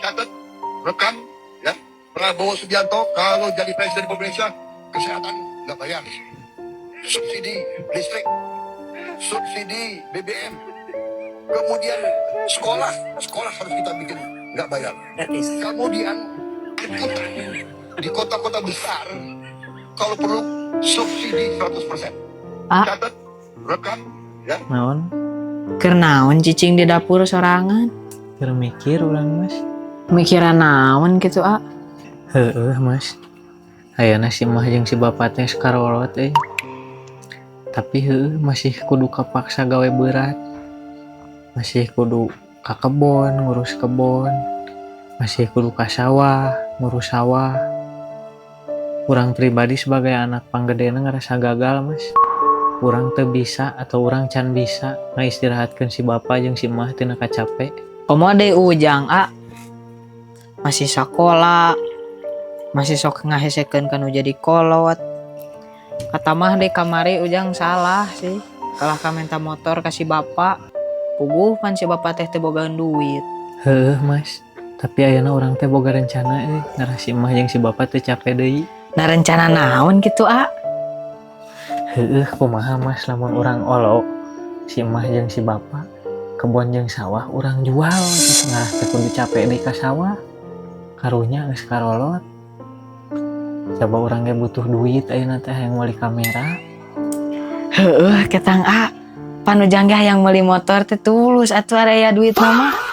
Catat, rekam, ya. Prabowo Subianto kalau jadi presiden Indonesia, kesehatan nggak bayar. Subsidi listrik, subsidi BBM, kemudian sekolah, sekolah harus kita bikin nggak bayar. Gratis. Kemudian angkutan di kota-kota besar kalau perlu subsidi 100%. Ah. Catat, rekam, ya. Naon? Keur naon cicing di dapur sorangan? Keur mikir urang, Mas. Mikiran naon gitu, ah? Heeh, Mas. Ayeuna si Mah jeung si bapak teh karolot euy. Tapi heueuh, masih kudu kapaksa gawe berat. Masih kudu ka kebon, ngurus kebon. Masih kudu ka sawah, ngurus sawah. Urang pribadi sebagai anak panggedena ngerasa gagal, Mas. Urang teu bisa atau urang can bisa ngaistirahatkeun si bapak jeung si mah tina kacape. Komo deui Ujang, ah. Masih sekolah. Masih sok ngahesekeun kanu jadi kolot. Kata mah deh kamari Ujang salah sih. Kalah ka minta motor ka si bapak. Puguh pan si bapak teh teu bogaan duit. Heueuh, Mas. Tapi ayeuna urang teh boga rencana euy, ngarah si emah jeung si bapak teu capek deui. Nah, rencana naon gitu, ah? Heueuh, kumaha, Mas, lamun urang olo si emah jeung si bapak, kebon jeung sawah urang jual gitu, ngarah teu kudu capek deui ka sawah. Karunya geus karolot. Coba urang ge butuh duit ayeuna teh, hayang meuli kamera. Heeh, ketang, ah. Pan Ujang ge hayang meuli motor teh tulus atuh aya duit mah.